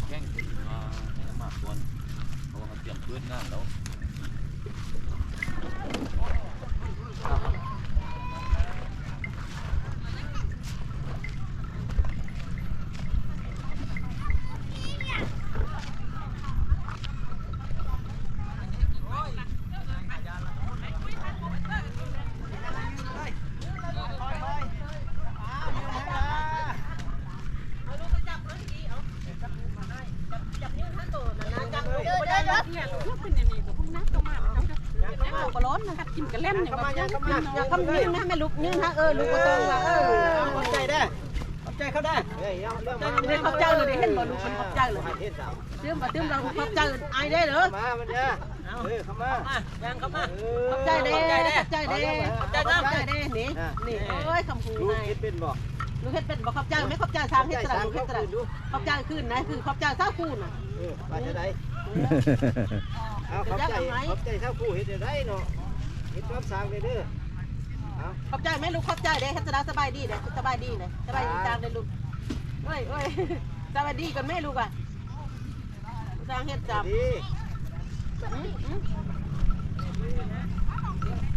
ແຂ່ງຂຶ້ນມາໃຫ້ມາກ່ອນ ເພາະວ່າເຮົາຕຽມເປີດງານແລ້ວ. ຂອບໃຈເດີ ຂອບໃຈເຂົາເດີ ເຫັນບໍ່ ລູກເພິ່ນຂອບໃຈເລີຍ. ຕື່ມ ຕື່ມລະ ຂອບໃຈອ້າຍເດີ ເດີ ມາ ມາເດີ ເອີ ເຂົ້າມາ ຍ່າງເຂົ້າມາ ເອີ ຂອບໃຈເດີ ຂອບໃຈເດີ ຂອບໃຈເດີ ຂອບໃຈເດີ ນີ້ ນີ້ ໂອ້ຍ ຄຳຄູ ລູກເຮັດເປັນບໍ່ ລູກເຮັດເປັນບໍ່ ຂອບໃຈແມ່ ຂອບໃຈ ຊ່າງເຮັດຕະຫຼາດ ລູກເຮັດຕະຫຼາດ ຂອບໃຈຄືນນະ ຄືຂອບໃຈຊາວຄູນະ ເອີ ວ່າຈັ່ງໃດ ເອົາ ຂອບໃຈ ຂອບໃຈຊາວຄູ ເຮັດຈັ່ງໃດເນາະ ເຮັດຄວາມສ້າງເດີ ເດີ ເອົາ ຂອບໃຈແມ່ລູກ ຂອບໃຈເດີ ເຮັດຕະຫຼາດ ສະບາຍດີເດີ ສະບາຍດີເດີ ສະບາຍດີ ອ່າ ຊ່າງເດີລູກ ໂອ້ຍ ໂອ້ຍ ສະບາຍດີກ່ອນແມ່ລູກ ອ່ະ ຊ່າງເຮັດຈ້ຳ ດີ ອືມ ອືມ ເ